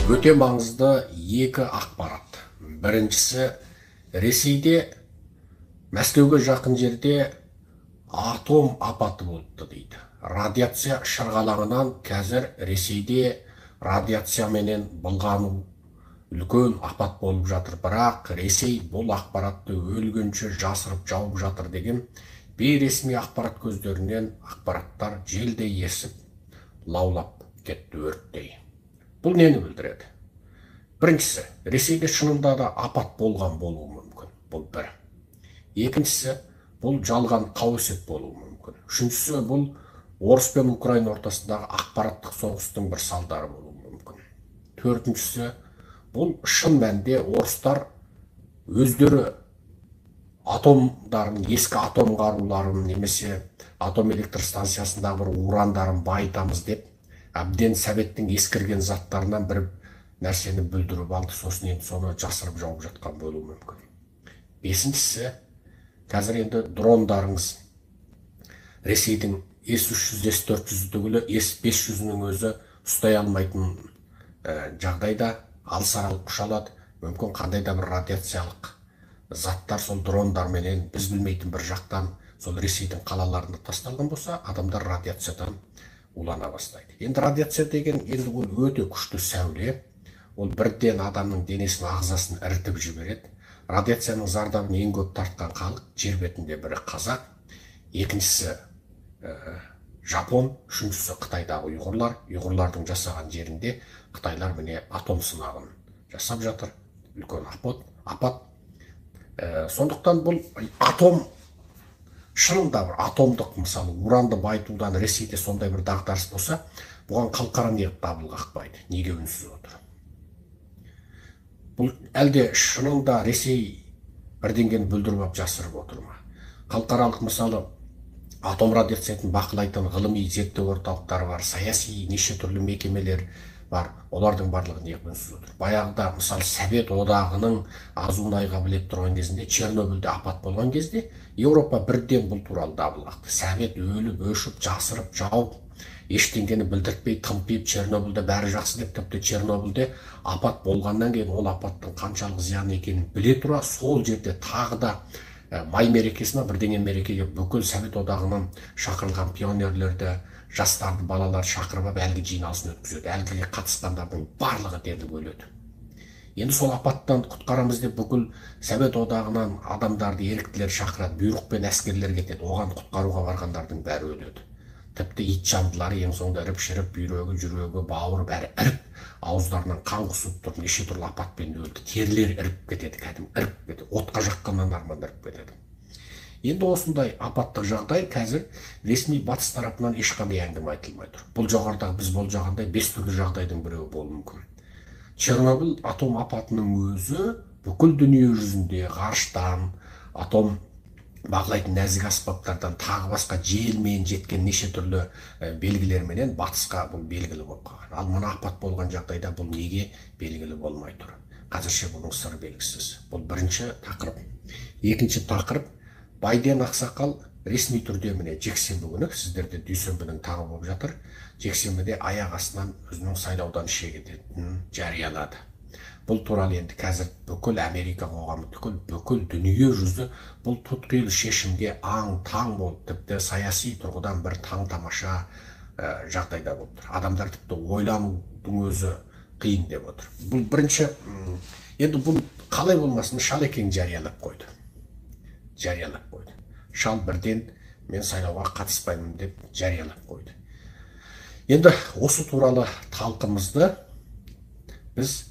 Өте маңызды екі ақпарат. Біріншісі, Ресейде Мәскеуге жақын жерде атом апаты болыпты дейді. Радиация шырғалаңынан қазір Ресейде радиацияменен былғану үлкен апат болып жатыр. Бірақ Ресей бұл ақпаратты өлгенше жасырып жауып жатыр деген бейресми ақпарат көздерінен ақпараттар желдей есіп лаулап кетті өрттей. Бұл нені білдіреді? Біріншісі, Ресейде шынында да апат болған болуы мүмкін. Бұл бір. Екіншісі, бұл жалған қауесет болуы мүмкін. Үшіншісі, бұл орыс пен Украина ортасындағы ақпараттық соғыстың бір салдары болуы мүмкін. Төртіншісі, бұл шын мәнінде орыстар өздері атомдарын, ескі атом қаруларын немесе атом электр станциясындағы бір урандарын байытамыз деп әбден советтің ескірген заттарынан бір нәрсені бүлдіріп алды, сосын енді соны жасырып жауып жатқан болуы мүмкін. Бесіншісі, қазір енді дрондарыңыз Ресейдің С-300, С-400 түгілі С-500-нің өзі ұстай алмайтын жағдайда алыс аралық ұша алады. Мүмкін қандай да бір радиациялық заттар сол дрондарменен біз білмейтін бір жақтан сол Ресейдің қалаларына тасталған болса, адамдар радиациядан улана бастайды. Енді радиация деген енді ол өте күшті сәуле, ол бірден адамның денесін, ағзасын ірітіп жібереді. Радиацияның зардабын ең көп тартқан халық жер бетінде бірі қазақ, екіншісі жапон, үшіншісі Қытайдағы ұйғырлар. Ұйғырлардың жасаған жерінде қытайлар міне атом сынағын жасап жатыр. Үлкен апат. Сондықтан бұл атом шынында бір атомдық, мысалы, уранды байытудан Ресейде сондай бір дағдарыс болса, бұған халықара неғып дабыл қақпайды, неге үнсіз отыр? Бұл әлде шынында Ресей бірдеңені бүлдіріп алып жасырып отыр ма? Халықаралық, мысалы, атом радиациясын бақылайтын ғылыми зерттеу орталықтары бар, саяси неше түрлі мекемелер бар, олардың барлығы неғып үнсіз отыр? Баяғыда, мысалы, Совет одағының азуын айға білеп тұрған кезінде, Чернобыльде апат болған кезде Еуропа бірден бұл туралы дабыл қақты. Совет өліп, өшіп, жасырып, жауып, ештеңені білдіртпей, тымпиып, Чернобыльде бәрі жақсы деп, тіпті Чернобыльде апат болғаннан кейін ол апаттың қаншалық зиян екенін біле тұра, сол жерде тағы да май мерекесіне, бірдеңе мерекеге бүкіл Совет одағынан шақырылған пионерлерді, жастарды, балаларды шақырып алып, әлгі жиналысын өткізеді. Әлгіге қатысқандардың барлығы дерлік өледі. Енді сол апаттан құтқарамыз деп бүкіл Совет одағынан адамдарды, еріктілер шақырады, бұйрықпен әскерлер кетеді. Оған құтқаруға барғандардың бәрі өледі. Тіпті ит жандылары ең соңында іріп шіріп, бүйрегі, жүрегі, бауыры бәрі іріп, ауыздарынан қан құсып тұрып, неше түрлі апатпен өлді. Терілер іріп кетеді, кәдімгі іріп кетеді. Отқа жаққаннан арман іріп кетеді. Енді осындай апаттық жағдай қазір ресми батыс тарапынан ешқандай әңгіме айтылмай тұр. Бұл жоғарыдағы біз болжағандай 5 түрлі жағдайдың біреуі болуы мүмкін. Чернобыль атом апатының өзі бүкіл дүние жүзінде ғарыштан, атом бақылайтын нәзік аспаптардан, тағы басқа желмен жеткен неше түрлі белгілерменен батысқа бұл белгілі болып қалған. Ал мына апат болған жағдайда бұл неге белгілі болмай тұр? Қазірше бұның сыры белгісіз. Бұл бірінші тақырып. Екінші тақырып, Байден ақсақал ресми түрде міне жексенбі күні, сіздерде дүйсенбінің таңы болып жатыр, жексенбіде аяқ астынан өзінің сайлаудан шегінетінін жариялады. Бұл туралы енді қазір бүкіл Америка қоғамы түгіл, бүкіл дүние жүзі бұл тұтқиыл шешімге аң-таң болып, тіпті саяси тұрғыдан бір таң-тамаша жағдайда болып тұр. Адамдар тіпті ойланудың өзі қиын деп отыр. Бұл бірінші, енді бұл қалай болмасын Шалекең жариялап қойды. Жариялап қойды. Шал бірден мен сайлауға қатыспаймын деп жариялап қойды. Енді осы туралы талқымызды біз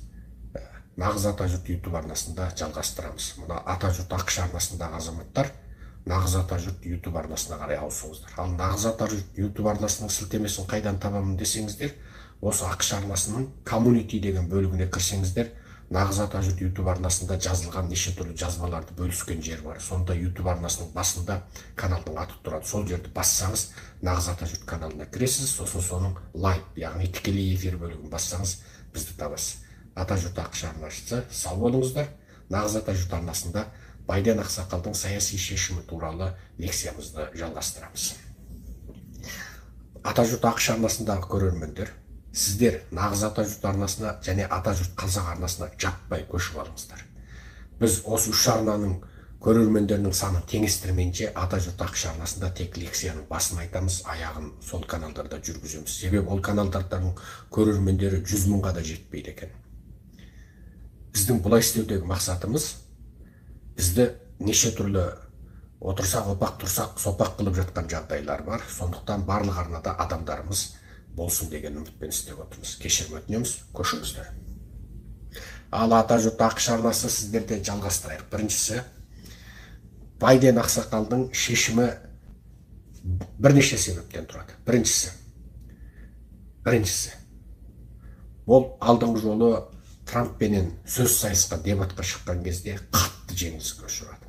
Нағыз Атажұрт YouTube арнасында жалғастырамыз. Мына Атажұрт ақш арнасындағы азаматтар Нағыз Атажұрт YouTube арнасына қарай ауысыңыздар. Ал Нағыз Атажұрт YouTube арнасының сілтемесін қайдан табамын десеңіздер, осы ақш арнасының комьюнити деген бөлігіне кірсеңіздер, Нағыз Атажұрт YouTube арнасында жазылған неше түрлі жазбаларды бөліскен жер бар. Сонда YouTube арнасының басында каналдың аты тұрады. Сол жерді бассаңыз, Нағыз Атажұрт каналына кіресіз, сосын соның лайв, яғни тікелей эфир бөлігін бассаңыз, бізді табасыз. Атажұрт ақш арнасы, сау болыңыздар. Нағыз Атажұрт арнасында Байден ақсақалдың саяси шешімі туралы лекциямызды жалғастырамыз. Атажұрт АҚШ арнасындағы көрермендер, сіздер нағыз Атажұрт арнасына және Атажұрт қазақ арнасына жаппай көшіп алыңыздар. Біз осы үш арнаның көрермендерінің санын теңестірмейінше Атажұрт АҚШ арнасында тек лекцияның басын айтамыз, аяғын сол каналдарда жүргіземіз. Себебі ол каналдардың көрермендері 100 мыңға да жетпейді екен. Біздің бұлай істеудегі мақсатымыз, бізді неше түрлі отырсақ опақ, тұрсақ сопақ қылып жатқан жағдайлар бар. Сондықтан барлық арнада адамдарымыз болсын деген үмітпен істеп отырмыз. Кешірім өтінеміз, көшіңіздер. Ал Атажұрт АҚШ арнасы, сіздерде жалғастырайық. Біріншісі, Байден ақсақалдың шешімі бірнеше себептен тұрады. Біріншісі, ол алдыңғы жолы Трамппенен сөз сайысқа, дебатқа шыққан кезде қатты жеңіліске ұшырады.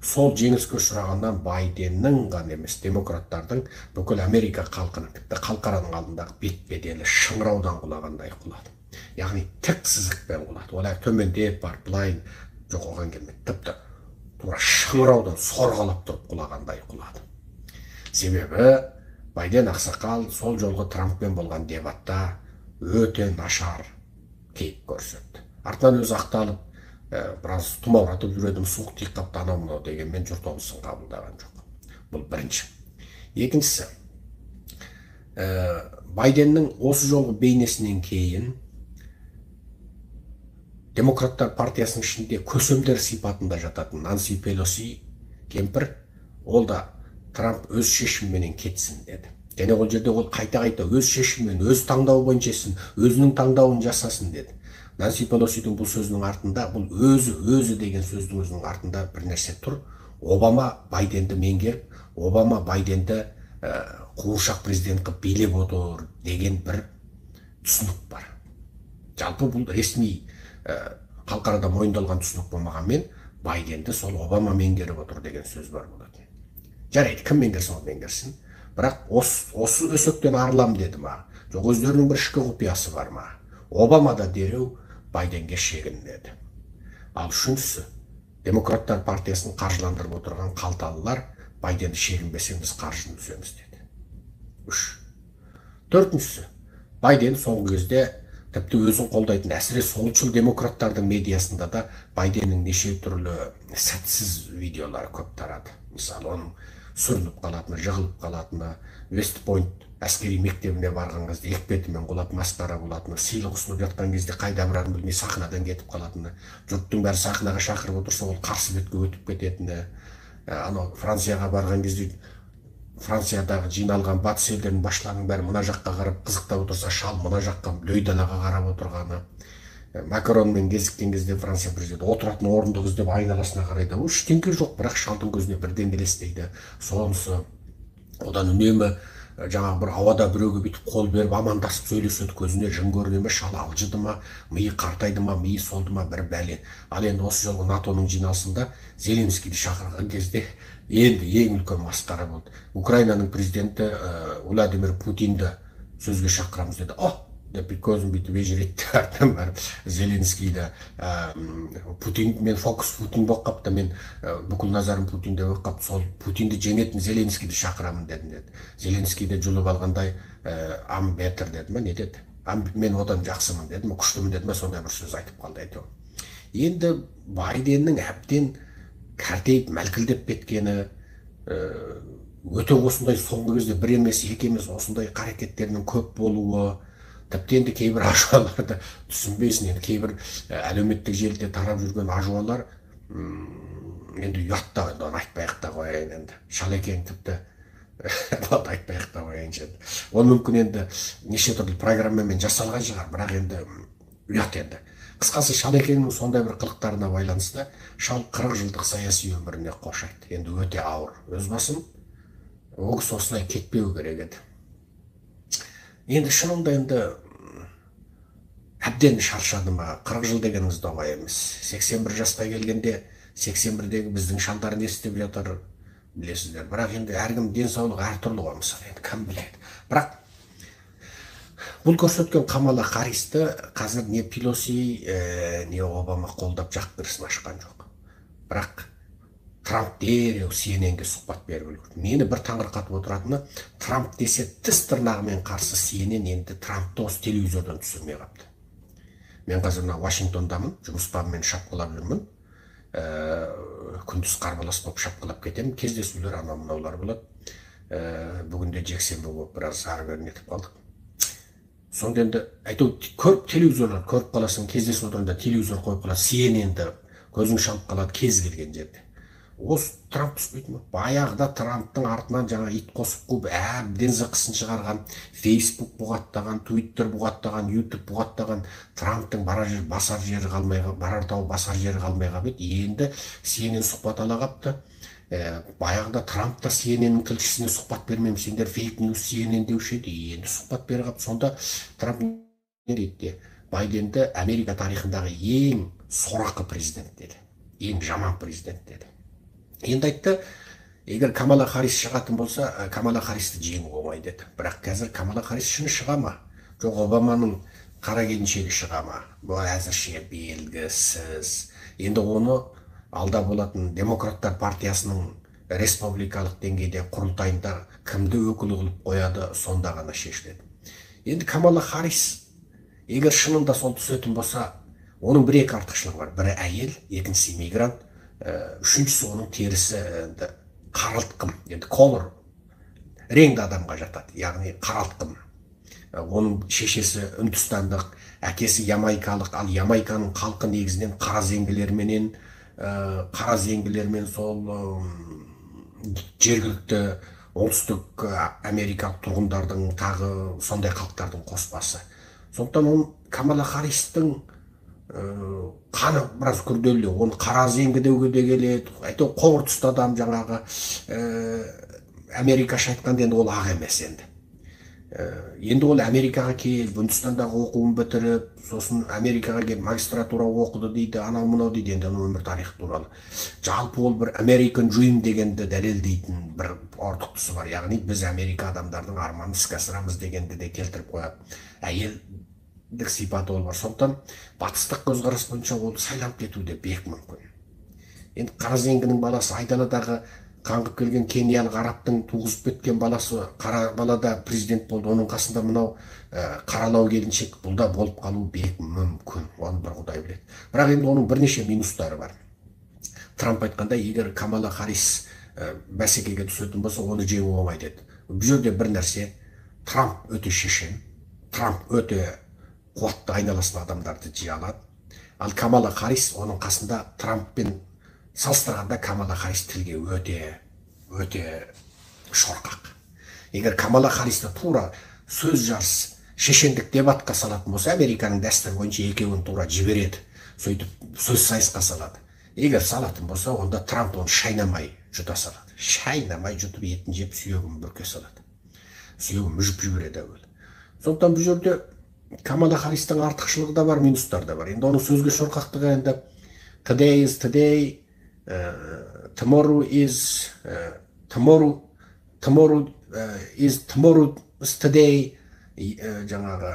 Сол жеңіліске ұшырағаннан Байденнің ғана емес, демократтардың, бүкіл Америка халқының, тіпті халықараның алдындағы бет беделі шыңыраудан құлағандай құлады. Яғни тік сызықпен құлады. Олар төмендеп барып былай, жоқ, оған келмеді. Тіпті тура шыңыраудан сорғалап тұрып құлағандай құлады. Себебі Байден ақсақал сол жолғы Трамппен болған дебатта өте нашар кейіп көрсетті. Артынан өзі ақталып, біраз тұмауратып жүр едім, суық тиіп қапты, анау мынау дегенмен жұрт онысын қабылдаған жоқ. Бұл бірінші. Екіншісі, Байденнің осы жолғы бейнесінен кейін Демократтар партиясының ішінде көсемдер сипатында жататын Нанси Пелоси кемпір, ол да Трамп өз шешіміменен кетсін деді. Және ол жерде ол қайта-қайта өз шешімімен, өз таңдауы бойынша етсін, өзінің таңдауын жасасын деді. Нанси Пелосидің бұл сөзінің артында, бұл өзі, өзі деген сөздің өзінің артында бір нәрсе тұр. Обама Байденді меңгеріп, Обама Байденді қуыршақ президент қылып билеп отыр деген бір түсінік бар. Жалпы бұл ресми, халықарада мойындалған түсінік болмағанмен, Байденді сол Обама меңгеріп отыр деген сөз бар болатын. Жарайды, кім меңгерсін, ол меңгерсін. Бірақ осы өсектен арылам деді ма? Жоқ, өздерінің бір ішкі құпиясы бар ма? Обама да дереу Байденге шегінеді. Ал үшіншісі, Демократтар партиясын қаржыландырып отырған қалталылар Байденді шегінбесең біз қаржыны үземіз деді. Үш. Төртіншісі, Байден соңғы кезде тіпті өзін қолдайтын, әсіре солшыл демократтардың медиасында да Байденнің неше түрлі сәтсіз видеолары көп тарады. Мысалы, оның сүрініп қалатыны, жығылып қалатыны, Вест Пойнт әскери мектебіне барған кезде екі бетімен құлап масқара болатыны, сыйлық ұсынып жатқан кезде қайда барарын білмей сахнадан кетіп қалатыны, жұрттың бәрі сахнаға шақырып отырса, ол қарсы бетке өтіп кететіні, анау Францияға барған кезде Франциядағы жиналған батыс елдерінің басшыларының бәрі мына жаққа қарап қызықтап отырса, шал мына жаққа дөй далаға қарап отырғаны, Макронмен кезіккен кезде Франция президенті отыратын орындық іздеп айналасына қарайды. Ол ештеңе жоқ, бірақ шалдың көзіне бірден елестейді. Сонысы, одан үнемі жаңағы бір ауада біреуге бүйтіп қол беріп амандасып сөйлеседі, көзіне жын көріне ме, шал алжыды ма, миы қартайды ма, миы солды ма, бір бәле. Ал енді осы жолғы НАТО-ның жиналысында Зеленскийді шақырған кезде енді ең үлкен масқара болды. Украинаның президенті Владимир Путинді сөзге шақырамыз деді. О, деп көзін бүйтіп ежіретті, артынан барып Зеленскийді, Путин, мен фокус Путин болып қапты, мен бүкіл назарым Путинде болып қапты, сол Путинді жеңетін Зеленскийді шақырамын дедім деді. Зеленскийді жұлып алғандай, I'm better деді ма, не деді? Мен одан жақсымын деді ма, күштімін деді ма, сондай бір сөз айтып қалды әйтеуір. Енді Байденнің әбден кәртейіп мәлкілдеп кеткені, өте осындай соңғы кезде бір емес, екі емес осындай қарекеттерінің көп болуы, тіпті енді кейбір ажуаларды түсінбейсің, енді кейбір әлеуметтік желіде тарап жүрген ажуалар, енді ұят та, енді оны айтпай ақ та қояйын енді. Шал екен тіпті, болды, айтпай ақ та қояйыншы енді. Ол мүмкін енді неше түрлі программамен жасалған шығар, бірақ енді ұят енді. Қысқасы, шал екеннің сондай бір қылықтарына байланысты шал 40 жылдық саяси өміріне қош айтты. Енді өте ауыр. Өз басым, ол кісі осылай кетпеу керек еді. Енді шынында енді әбден шаршады ма? 40 жыл дегеніңіз оңай емес. 81 жасқа келгенде 81-дегі біздің шалдар не істеп жатыр білесіздер. Бірақ енді әркім денсаулығы әртүрлі ғой, мысалы, енді кім біледі. Бірақ бұл көрсеткен Камала Харристі қазір не Пелоси, не Обама қолдап жақ кірісін ашқан жоқ. Бірақ Трамп дереу CNN-ге сұхбат беріп үлгерді. Мені бір таңырқатып отыратыны, Трамп десе тіс тырнағымен қарсы CNN енді Трампты осы телевизордан түсірмей қапты. Мен қазір мына Вашингтондамын, жұмыс бабымен шапқылап жүрмін. Күндіз қарбалас болып шапқылап кетемін, кездесулер анау мынаулар болады. Бүгін де жексенбі болып, біраз ары бері нетіп қалдық. Сонда енді әйтеуір көріп, телевизорлар көріп қаласың, кездесіп отырғанда телевизор қойып қалады, CNN-ді көзің шалып қалады кез келген жерде. Осы Трамп түспейді ме? Баяғыда Трамптың артынан жаңа ит қосып қуып, әбден зықысын шығарған, Фейсбук бұғаттаған, Твиттер бұғаттаған, Ютуб бұғаттаған Трамптың барар жер, басар жері қалмай, барар тауы, басар жері қалмай қалып еді. Енді CNN сұхбат ала қапты. Баяғыда Трамп та CNN-нің тілшісіне сұхбат бермеймін, сендер fake news CNN деуші еді. Енді сұхбат бере қалыпты. Сонда Трамп не дейді? Байденді Америка тарихындағы ең сорақы президент деді, ең жаман президент деді. Енді айтты, егер Камала Харрис шығатын болса, Камала Харристі жеңу оңай деді. Бірақ қазір Камала Харрис шыны шыға ма, жоқ Обаманың қара келіншегі шыға ма, бұл әзірше белгісіз. Енді оны алда болатын Демократтар партиясының республикалық деңгейде құрылтайында кімді өкіл қылып қояды, сонда ғана шешіледі. Енді Камала Харрис егер шынында сол түсетін болса, оның бір екі артықшылығы бар: бірі әйел, екіншісі иммигрант, үшіншісі оның терісі енді қаралтқым, енді color реңді адамға жатады, яғни қаралтқым. Оның шешесі үндістандық, әкесі ямайкалық. Ал Ямайканың халқы негізінен қара зеңгілерменен, қара зеңгілермен сол жергілікті оңтүстік америкалық тұрғындардың, тағы сондай халықтардың қоспасы. Сондықтан оның, Камала Харристің қаны біраз күрделі, оны қара зеңгі деуге де келеді, әйтеуір қоңыр түсті адам. Жаңағы америкаша айтқанда, енді ол ақ емес. Енді енді ол Америкаға келіп, Үндістандағы оқуын бітіріп, сосын Америкаға келіп магистратура оқыды дейді, анау мынау дейді. Енді оның өмір тарихы туралы, жалпы ол бір American Dream дегенді дәлелдейтін бір артық тұсы бар, яғни біз Америка адамдардың арманын іске асырамыз дегенді де келтіріп қояды. Әйелдік сипаты ол бар. Сондықтан батыстық көзқарас бойынша ол сайланып кетуі де бек мүмкін. Енді қара зеңгінің баласы, айдаладағы қаңғып келген кениялық арабтың туғызып кеткен баласы, қара бала да президент болды. Оның қасында мынау қаралау келіншек, бұл да болып қалуы бек мүмкін, оны бір құдай біледі. Бірақ енді оның бірнеше минустары бар. Трамп айтқандай, егер Камала Харрис бәсекеге түсетін болса, оны жеңу оңай деді. Бұл жерде бір нәрсе: Трамп өте шешен, Трамп өте қуатты, айналасына адамдарды жия алады. Ал Камала Харрис, оның қасында, Трамппен салыстырғанда Камала Харрис тілге өте өте шорқақ. Егер Камала Харристі тура сөз жарыс, шешендік дебатқа салатын болса, Американың дәстүрі бойынша екеуін тура жібереді, сөйтіп сөз сайысқа салады. Егер салатын болса, онда Трамп оны шайнамай жұта салады, шайнамай жұтып, етін жеп, сүйегін бүрке салады, сүйегін мүжіп жібереді әуелі. Сондықтан бұл жерде Камала Харристің артықшылығы да бар, минустары да бар. Енді оның сөзге шорқақтығы, енді today is today, tomorrow is tomorrow, tomorrow is tomorrow is today, жаңағы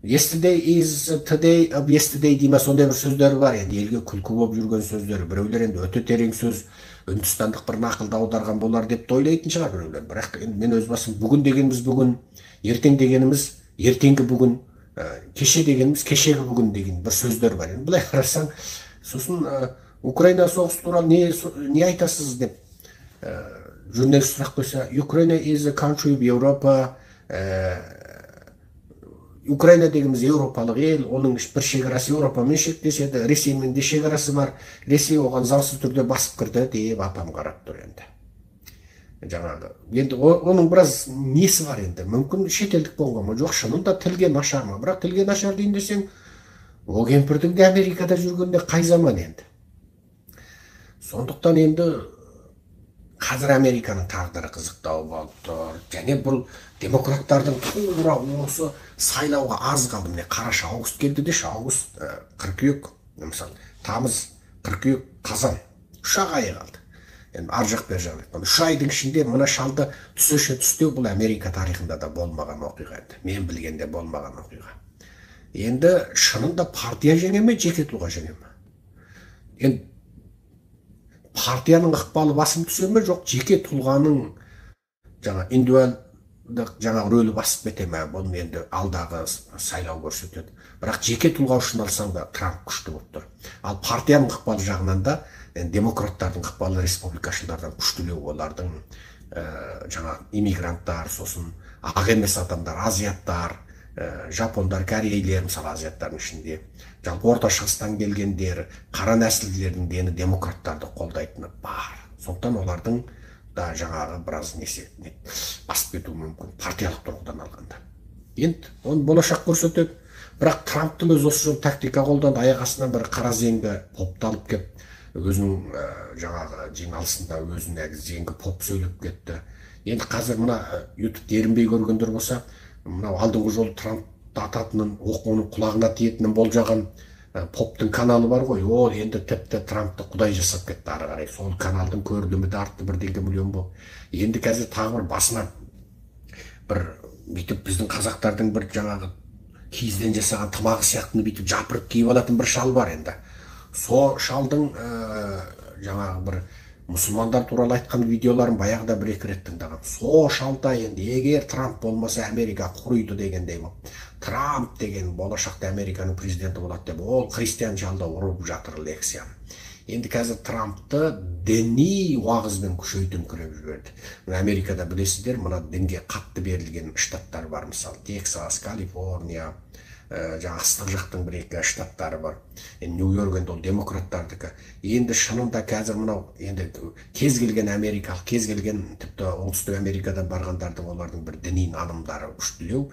yesterday is today of yesterday дей ма, сондай бір сөздері бар. Енді елге күлкі болып жүрген сөздері. Біреулер енді өте терең сөз, үндістандық бір нақылды аударған болар деп те ойлайтын шығар біреулер. Бірақ енді мен өз басым бүгін дегеніміз бүгін, ертең дегеніміз ертеңгі бүгін, кеше дегеніміз кешегі бүгін деген бір сөздер бар. Енді былай қарасаң, сосын Украина соғысы туралы не айтасыз деп журналист сұрақ қойса, «Украина is a country of Европа», Украина дегеніміз еуропалық ел, оның бір шекарасы Еуропамен шектеседі, Ресеймен де шекарасы бар, Ресей оған заңсыз түрде басып кірді деп апам қарап тұр. Енді жаңағы енді оның біраз несі бар, енді мүмкін шетелдік болған ма, жоқ шынында тілге нашар ма? Бірақ тілге нашар дейін десең, ол кемпірдің де Америкада жүргенде қай заман енді. Сондықтан енді қазір Американың тағдыры қызықтау болып тұр. Және бұл демократтардың тура осы сайлауға аз қалды, міне, қараша, август келді деші, август, қыркүйек, мысалы, тамыз, қыркүйек, қазан, 3-ақ ай қалды. Енді ар жақ бер жақ айтқанда, 3 айдың ішінде мына шалды түсеше түстеу, бұл Америка тарихында да болмаған оқиға, енді мен білгенде болмаған оқиға. Енді шынында партия жеңе ме, жеке тұлға жеңе ме? Енді Партияның ықпалы басым түсе ме, жоқ жеке тұлғаның жаңа индивидуалдық жаңа рөлі басып кете ме, бұны енді алдағы сайлау көрсетеді. Бірақ жеке тұлға үшін алсаң да Трамп күшті болып тұр. Ал партияның ықпалы жағынан да демократтардың ықпалы республикашылдардан күштілеу, олардың жаңа иммигранттар, сосын ақ емес адамдар, азиаттар, жапондар, корейлер, мысалы азиаттардың ішінде жалпы Орта Шығыстан келгендер, қара нәсілділердің дені демократтарды қолдайтыны бар. Сондықтан олардың да жаңағы біраз несе басып кетуі мүмкін партиялық тұрғыдан алғанда. Енді оны болашақ көрсетеді. Бірақ Трамптың өзі осы жолы тактика қолданды, аяқ астынан бір қара зеңгі попты алып келіп, өзінің жаңағы жиналысында өзінің әлгі зеңгі поп сөйлеп кетті. Енді қазір мына ютубты ерінбей көргендер болса, мынау алдыңғы жолы Трампты ататынын, оның құлағына тиетінін болжаған поптың каналы бар ғой, ол енді тіпті Трампты құдай жасап кетті ары қарай. Сол каналдың көрілімі де артты бірдеңе миллион болып. Енді қазір тағы бір басына бір бүйтіп біздің қазақтардың бір жаңағы киізден жасаған тымағы сияқтыны бүйтіп жапырып киіп алатын бір шал бар енді. Сол шалдың жаңағы бір мұсылмандар туралы айтқан видеоларын баяғыда бір-екі рет тыңдағам. Сол шалда енді егер Трамп болмаса Америка құриды дегендей болып, Трамп деген болашақта Американың президенті болады деп ол христиан шалда ұрып жатыр лекцияны. Енді қазір Трампты діни уағызбен күшейтіңкіреп жіберді. Мына Америкада білесіздер, мына дінге қатты берілген штаттар бар, мысалы Тексас, Калифорния, жаңағы ыстық жақтың бір-екі штаттары бар. Енді Нью-Йорк енді ол демократтардікі. Енді шынында қазір мынау енді кез келген америкалық, кез келген тіпті Оңтүстік Америкадан барғандардың олардың бір діни нанымдары күштілеу.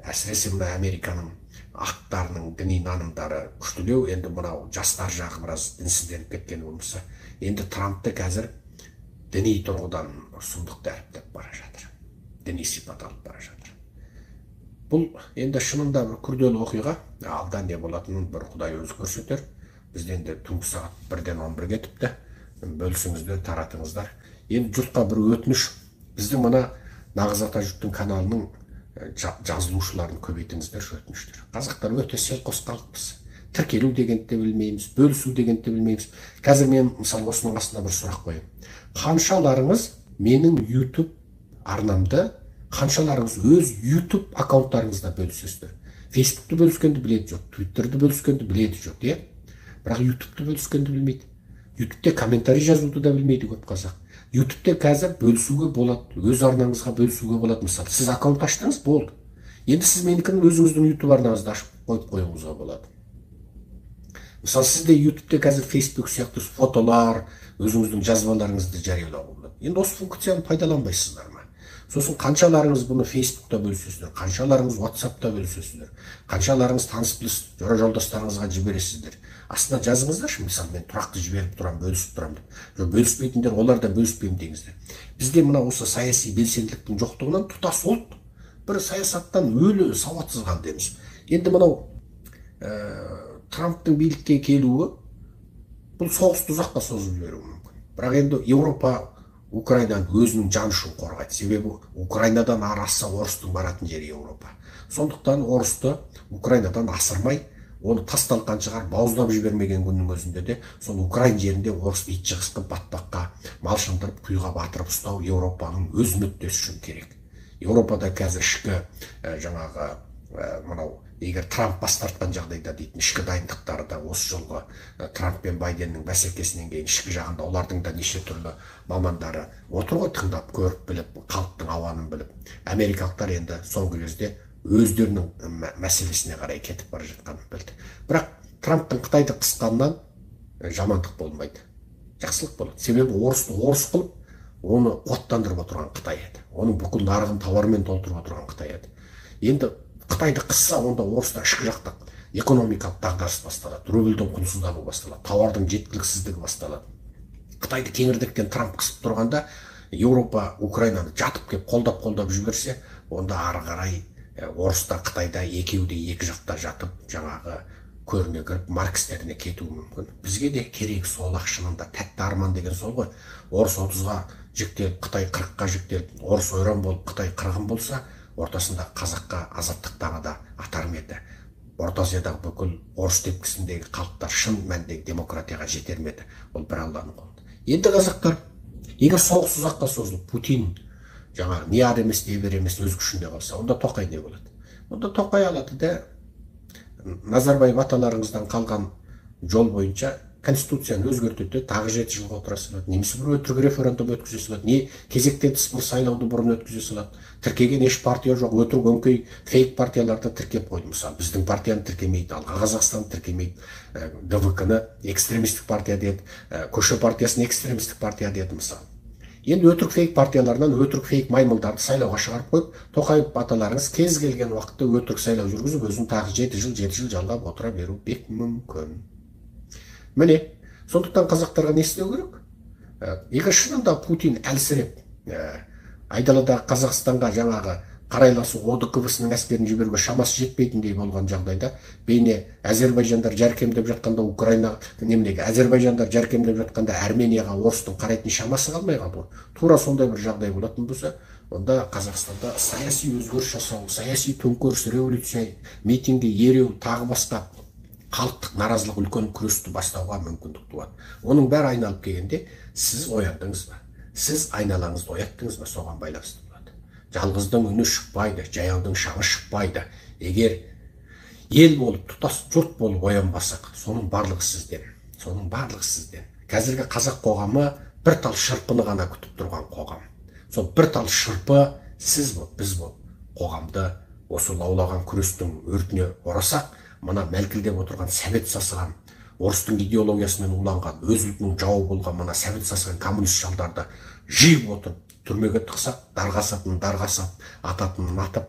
Әсіресе мына Американың ақтарының діни нанымдары күштілеу. Енді мынау жастар жағы біраз дінсізденіп кеткен болмаса, енді Трампты қазір діни тұрғыдан сұмдық дәріптеп бара жатыр. Діни сипат алып бара жатыр. Бұл енді шынында бір күрделі оқиға. Алда не болатынын бір Құдай өзі көрсетер. Бізде енді түнгі сағат 1:11 кетіпті. Бөлісіңіздер, таратыңыздар. Енді жұртқа бір өтініш. Біздің мына Нағыз Ата жұрттың каналының жазылушыларын көбейтіңіздер, өтініштер. Қазақтар өте селқос халықпыз. Тіркелу дегенді де білмейміз, бөлісу дегенді де білмейміз. Қазір мен мысалы осының астына бір сұрақ қоямын. Қаншаларыңыз менің YouTube арнамды, қаншаларыңыз өз YouTube аккаунттарыңызда бөлісесіздер? Facebookты бөліскенді біледі жоқ, Twitterді бөліскенді біледі жоқ, иә? Бірақ YouTube'ты бөліскенді білмейді. YouTube'те комментарий жазуды да білмейді көп қазақ. YouTube'те қазір бөлісуге болады, өз арнаңызға бөлісуге болады. Мысалы, сіз аккаунт аштыңыз, болды. Енді сіз менікін өзіңіздің YouTube арнаңызда ашып қойып қоюыңызға болады. Мысалы, сізде YouTube'те қазір Facebook сияқты фотолар, өзіңіздің жазбаларыңызды жариялауға болады. Енді осы функцияны пайдаланбайсыздар ма? Сосын қаншаларыңыз бұны Facebook'та бөлісесіздер, қаншаларыңыз WhatsApp'та бөлісесіздер, қаншаларыңыз таныс біліс жора жолдастарыңызға жібересіздер. Астына жазыңыздаршы, мысалы мен тұрақты жіберіп тұрамын, бөлісіп тұрамын деп. Жоқ, бөліспейтіндер олар да бөліспеймін деңіздер. Бізде мына осы саяси белсенділіктің жоқтығынан тұтас ұлт бір саясаттан өлі сауатсыз қалды дейміз. Енді мынау Трамптың билікке келуі бұл соғысты ұзаққа созып жіберуі мүмкін. Бірақ енді Еуропа Украинаны өзінің жаны үшін қорғайды. Себебі Украинадан ары асса орыстың баратын жері Еуропа. Сондықтан орысты Украинадан асырмай, оны тас талқан шығарып бауыздап жібермеген күннің өзінде де сол украин жерінде орыс ит жығыс қылып батпаққа мал шындырып құйға батырып ұстау Еуропаның өз мүддесі үшін керек. Еуропада қазір ішкі жаңағы мынау егер Трамп бас тартқан жағдайда дейтін ішкі дайындықтары да осы жолғы Трамп пен Байденнің бәсекесінен кейін ішкі жағында олардың да неше түрлі мамандары отыр ғой, тыңдап, көріп, біліп, халықтың ауанын біліп. Америкалықтар енді соңғы кезде өздерінің мәселесіне қарай кетіп бара жатқанын білді. Бірақ Трамптың Қытайды қысқаннан жамандық болмайды, жақсылық болады. Себебі орысты орыс қылып, оны қуаттандырып отырған Қытай еді. Оның бүкіл нарығын тауармен толтырып отырған Қытай еді. Енді Қытайды қысса, онда орыста ішкі жақта экономикалық дағдарыс басталады, рубльдің құнсыздануы басталады, тауардың жеткіліксіздігі басталады. Қытайды кеңірдектен Трамп қысып тұрғанда Еуропа Украинаны жатып кеп қолдап-қолдап жіберсе, онда ары қарай орыста Қытайда екеуі де екі жақта жатып жаңағы көріне кіріп маркстеріне кетуі мүмкін. Бізге де керек сол ақ, шынында тәтті арман деген сол ғой. Орыс 30-ға жіктеліп, Қытай 40-қа жіктеліп, орыс ойран болып, Қытай қырғын болса, ортасында қазаққа азаттық таңы да атар ма еді? Орта Азиядағы бүкіл орыс тепкісіндегі халықтар шын мәніндегі демократияға жетер ме еді? Ол бір Алланың қолында. Енді қазақтар, егер соғыс ұзаққа созылып, Путин жаңағы не ары емес, не бері емес өз күшінде қалса, онда Тоқай не болады? Онда Тоқай алады да, Назарбаев аталарыңыздан қалған жол бойынша конституцияны өзгертеді, тағы 7 жылға отыра салады, немесе бір өтірік референдум өткізе салады, не кезектен тыс бір сайлауды бұрын өткізе салады. Тіркеген еш партия жоқ, өтірік өңкей фейк партияларды тіркеп қойды. Мысалы, біздің партияны тіркемейді, Алға Қазақстанды тіркемейді, ДВК-ны экстремистік партия деді, Көше партиясын экстремистік партия деді мысалы. Енді өтірік фейк партияларынан өтірік фейк маймылдарды сайлауға шығарып қойып, Тоқаев аталарыңыз кез келген уақытта өтірік сайлау жүргізіп, өзін тағы 7 жыл, 7 жыл жалғап отыра беру бек мүмкін. Міне, сондықтан қазақтарға не істеу керек? Егер шынында Путин әлсіреп, айдаладағы Қазақстанға жаңағы қарайласу ОДКБ-сының әскерін жіберуге шамасы жетпейтіндей болған жағдайда, бейне әзербайжандар жәркемдеп жатқанда Украина, неменеге, әзербайжандар жәркемдеп жатқанда Арменияға орыстың қарайтын шамасы қалмай қалды ғой. Тура сондай бір жағдай болатын болса, онда Қазақстанда саяси өзгеріс жасау, саяси төңкеріс, революция, митингі, ереу, тағы басқа халықтық наразылық үлкен күресті бастауға мүмкіндік туады. Оның бәрі айналып келгенде сіз ояндыңыз ба? Сіз айналаңызды ояттыңыз ба? Соған байланысты болады. Жалғыздың үні шықпайды, жаяудың шаңы шықпайды. Егер ел болып, тұтас жұрт болып оянбасақ, соның барлығы сізден. Соның барлығы сізден. Қазіргі қазақ қоғамы бір тал шырпыны ғана күтіп тұрған қоғам. Сол бір тал шырпы сіз болып, біз болып қоғамды осы лаулаған күрестің өртіне орасақ, мына мәлкілдеп отырған сәбет сасыған, орыстың идеологиясымен уланған, өз ұлтының жауы болған мына сәбет сасыған коммунист шалдарды жиып отырып түрмеге тықсақ, дарға асатынын дарға асап, ататынын атып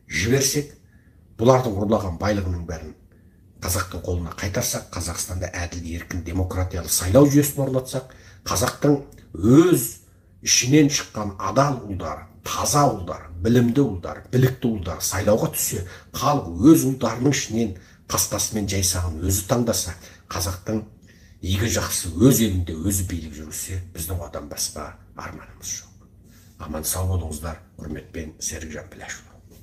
жіберсек, бұлардың ұрлаған байлығының бәрін қазақтың қолына қайтарсақ, Қазақстанда әділ, еркін, демократиялы сайлау жүйесін орнатсақ, қазақтың өз ішінен шыққан адал ұлдары, таза ұлдар, білімді ұлдар, білікті ұлдар сайлауға түссе, халық өз ұлдарының ішінен қастасы мен жайсағын өзі таңдаса, қазақтың игі жақсы өз елінде өзі билік жүргізсе, біздің одан басқа арманымыз жоқ. Аман сау болыңыздар. Құрметпен, Серікжан Біләшұлы.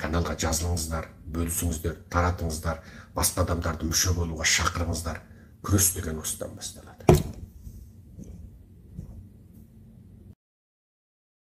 Каналға жазылыңыздар, бөлісіңіздер, таратыңыздар, басқа адамдарды мүше болуға шақырыңыздар. Күрес деген осыдан басталады.